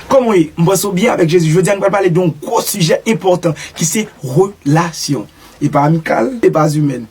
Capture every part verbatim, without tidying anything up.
Kòman w ye? M panse w byen avèk Jezi. Jodi a, nou pral pale de yon gwo sijè enpòtan ki se relasyon. E pa amikal, e pa imèn,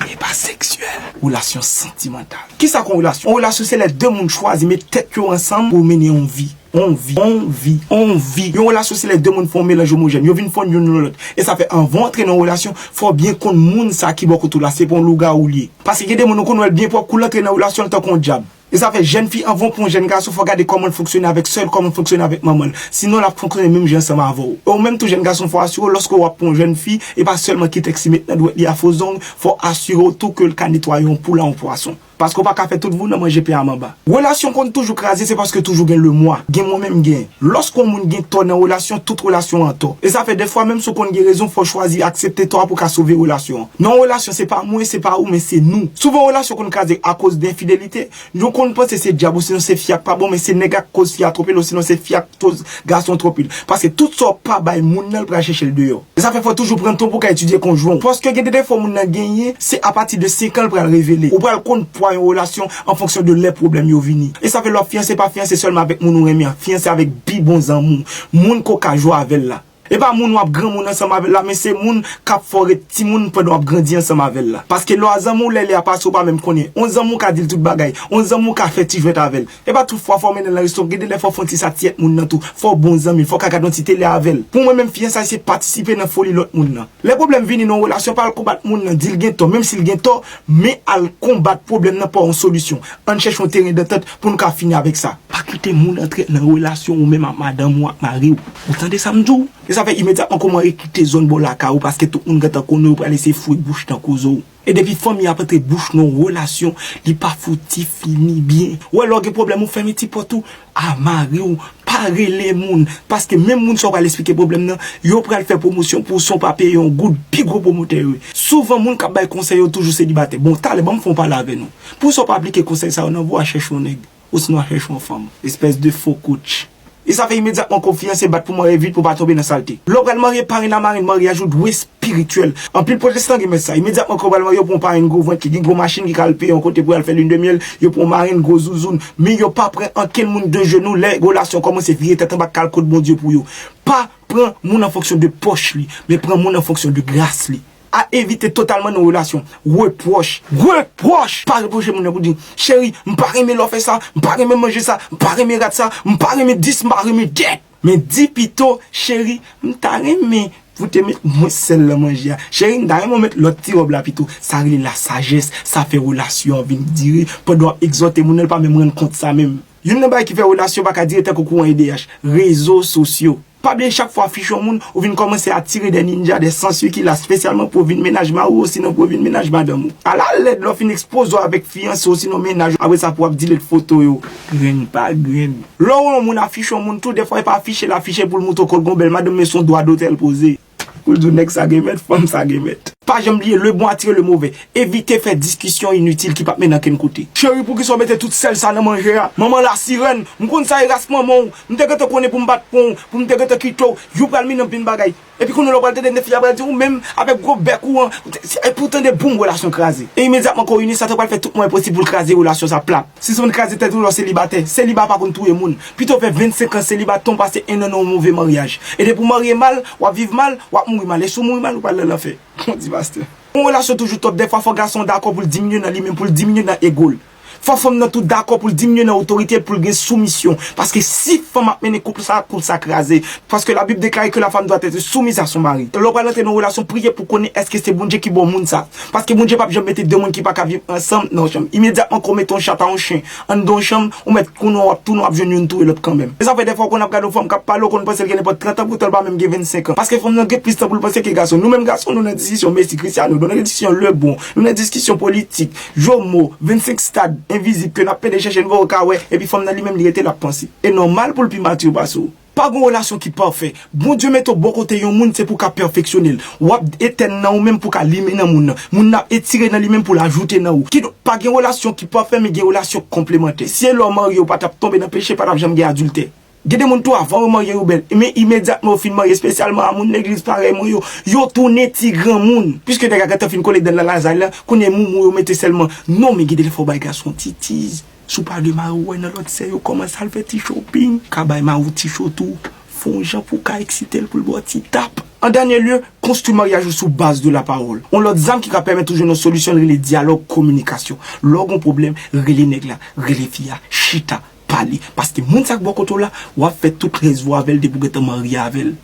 e pa seksyèl. Relasyon santimantal. Kisa k yon relasyon? Yon relasyon se lè de moun chwazi met tèt yo ansanm pou mennen yon vi. On vi, on vi, on vi. Yon relasyon se lè de moun fè yon melanj omojèn. Yo vin fonn youn nan lòt. E sa fè anvan w antre nan yon relasyon, fò w byen konn moun sa ki bò kote w la, se pa yon lougawou l ye. Paske gen de moun ou konn wè l byen pwòp, kou l antre nan relasyon, l tankou yon dyab. E sa fè jèn fi, anvan w pran yon jèn gason, fò w gade kòman l fonksyone avèk sè l, kòman l fonksyone avèk manman l. Sinon, l ap fonksyone menm jan ansanm avè w. E ou menm tou jèn gason, fò w asire w, lòske w ap pran yon jèn fi, e pa sèlman kite ti met nan dwèt li a fo zong, fò w asire w tou ke l ka netwaye yon poul a yon pwason. Paske w pa ka fè tout vou nan manje pen a manba. Relasyon konn toujou kraze, se paske toujou gen lemwa. Gen mwen menm gen. Lòske yon moun gen tò nan relasyon, tout relasyon an tò. E sa fè dèfwa, menm si w konn gen rezon, fò w chwazi aksepte tò a pou w ka sove relasyon an. Nan yon relasyon, se pa mwen, se pa ou, men se nou. Souvan, relasyon konn kraze akoz de enfidelite. Nou konn panse se dyab, osinon se fi a k pa bon, men se nèg la k koz fi a twonpe l, osinon se fi a k koz gason twonpe l. Paske tout sa w pa bay moun nan, l pral chèche l deyò. E sa fè fò w toujou pran tan pou w ka etidye konjwen w. Paske gen de defo moun nan genyen, se apati de senk an l pral revele. Ou pral konn pwa yon relasyon an fonksyon de lè pwoblèm yo vini. E sa fè lè w ap fiyanse, pa fiyanse sèlman avèk moun ou renmen an. Fiyanse avèk pi bon zanmi w, moun ke w ka jwe avè l la. E pa moun w ap granmoun ansanm avè l la, men se moun k ap fè w ret timoun pandan w ap grandi ansanm avè l la. Paske lè w a zanmi w, lè lè a pase, ou pa menm konnen. On zanmi w ka di l tout bagay. On zanmi w ka fè ti jwèt avè l. E pa tout fwa fò w mennen l nan restoran. Gen de lè fò w fè yon ti satisfè moun nan tou. Fò w bon zanmi l. Fò w ka gade yon ti tele avè l. Pou mwen menm, fiyansay se patisipe nan foli lòt moun nan. Lè pwoblèm vini nan yon relasyon, pa al konbat moun nan, di l gen tò. Menm si l gen tò, men al konbat pwoblèm nan pa yon solisyon. Ann chèche yon teren dantant pou nou ka fini avèk sa. Pa kite moun antre nan relasyon ou menm ak madanm ou, ak mari w. Ou tande sa m di w? E sa fè imedyatman kòmanse kite zòn bò lakay ou, paske tout moun gentan konnen w pral eseye foure bouch nan koze w. E depi fanmi ap antre bouch nan yon relasyon, li pa fouti fini byen. Ou wè lè w gen pwoblèm ou fèmen ti pòt ou a mari w, pa rele moun, paske menm moun sa w pral esplike pwoblèm nan, yo pral fè pwomosyon pou w san w pa peye yon goud, pi gwo pwomotè yo ye. Souvan moun k ap bay konsèy yo toujou selibatè. Bon, talè ban m fè yon pale avè nou. Pou sa w pa aplike konsèy sa yo nan vi w, a chèche yon nèg. Osinon a chèche yon fanm. Espès de fo coach. E sa fè imedyatman ke w fiyanse, bat pou marye vit pou w pa tonbe nan salte. Lè w pral marye, parenn a marenn maryaj ou dwe espirityèl. Anpil pwotestan gen mès sa. Imedyatman ke w pral marye, yo pran yon parenn gwo vant ki gen gwo machin ki ka al peye yon kote pou y al fè lin de myèl, yo pran yon marenn gwo zouzoun. Men yo pa pran ankenn moun de jenou lè relasyon kòmanse vire tèt anba k al kot Bondye pou yo. Pa pran moun an fonksyon de pòch li, men pran moun an fonksyon de gras li. A evite totalman nan relasyon. Repwòch. Repwòch! Pa repwoche moun nan pou di, cheri, m pa renmen lè w fè sa, m pa renmen manje sa, m pa renmen rad sa, m pa renmen dis, m pa renmen dèt. Men di pito, cheri, m ta renmen pou w te met mwens sèl nan manje a. Cheri, m ta renmen w met lòt ti wòb la pito. Sa rele lasajès, sa fè relasyon an vin dire. Pandan w ap egzòte moun nan, l pa menm rann kont sa menm. Youn nan bagay ki fè relasyon pa ka dire tankou kouran E D H, rezo sosyo. Pa bliye chak fwa w afiche yon moun, ou vin kòmanse atire de ninja, de sansui ki la espesyalman pou yo vin mennaj mari w osinon pou yo vin mennaj madanm ou. Alalèd lè w fin ekspoze w avèk fiyanse w osinon mennaj ou, apre sa pou w ap delete foto yo. Grenn pa grenn. Lè w wè yon moun afiche yon moun tou, dèfwa e pa afiche l afiche pou l montre w ke l gen yon bèl madanm, men se yon dwa dotè l poze. Pou l di w nèg sa gen mèt, fanm sa gen mèt. Pa janm bliye, le bon attire le mauvais. Evite fè diskisyon initil ki p ap mennen ankenn kote. Cheri, poukisa w mete tout sèl sa nan manje a? Manman lasirèn, m konn sa e ras manman w. M te gentan konnen pou m pa t pran w, pou m te gentan kite w. Yo pral mennen anpil bagay. Epi kounye a lè w pral tande nèg fi a pral di ou menm avèk gwo bèk ou an, e pou w tande boum, relasyon kraze. E imedyatman ke w ini, Satan pral fè tout mwayen posib pou l kraze relasyon sa plat. Si se pou n kraze tèt ou lè w selibatè, seliba pa konn touye moun. Pito w fè vennsenk an seliba tan w pase en an nan yon move maryaj. E depi w marye mal, w ap viv mal, w ap mouri mal. E si w mouri mal, ou pral nan lanfè. Bon, di pastè. Yon relasyon toujou top. Dèfwa fò gason an dakò pou l diminye nan li menm, pou l diminye nan ego l. Fò fanm nan tou dakò pou l diminye nan otorite l, pou l gen soumisyon. Paske si fanm ap mennen koup sa, koup sa kraze. Paske Labib deklare ke la femme doit être soumise à son mari. Lè w pral antre nan yon relasyon, priye pou konnen èske se Bondye ki ba w moun sa. Paske Bondye p ap janm mete de moun ki pa ka viv ansanm nan yon chanm. Imedyatman ke w mete yon chat a yon chen anndan yon chanm, ou mèt konnen w ap tounen, w ap jwenn youn touye lòt kanmenm. E sa fè dèfwa w konn ap gade yon fanm k ap pale, w konn panse l gen nenpòt trant an, poutan l pa menm gen vennsenk an. Paske fanm nan gen plis tan pou l panse ke gason. Nou menm gason, nou nan diskisyon Messi, Cristiano, nou nan diskisyon Lebron, nou nan diskisyon politik, Jomo, vennsenk stad envizib ke n ap pede chèche, n voye w ka wè, epi fanm nan li menm li rete l ap panse. E nòmal pou l pi matire pase w. Pa gen relasyon ki pafè. Bondye mete w bò kote yon moun, se pou w ka pèfeksyone l. W ap etèn nan ou menm pou w ka limen nan moun nan. Moun nan ap etire nan li menm pou l ajoute nan ou. Kidonk, pa gen relasyon ki pafè, men gen relasyon konplemantè. Si e lè w marye, ou pa t ap tonbe nan peche, pa t ap janm gen adiltè. Gen de moun tou, avan yo marye, yo bèl. Men imedyatman yo fin marye, espesyalman a moun legliz parèy mwen yo, yo tounen ti granmoun. Piske nèg la gentan fin kole dan l nan lazay la, kounye a moumou yo mete sèlman. Non, men gen de lè fò w bay gason titiz. Si w pa gen mari, w wè nan lòt sè yo kòmanse al fè ti shopping, ka bay mari w ti cho tou. Fè yon jan pou w ka eksite l pou l ba w ti tap. An dènye lye, konstwi maryaj ou sou baz de lapawòl. Yon lòt zam ki ka pèmèt ou jwenn yon solisyon rele dyalòg, kominikasyon. Lè w gen yon pwoblèm, rele nèg la, rele fi a, chita, pale. Paske moun sa k bò kote w la, w ap fè tout rès vi w avè l depi w gentan marye avè l.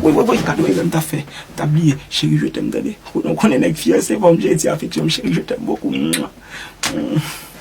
Woy, woy, woy, gade yon erè m ta fè. M ta bliye, cheri, je t'aime, tande. Ou konnen nèg fyè se fòm je di afeksyon m, cheri, je t'aime beaucoup. Mwah.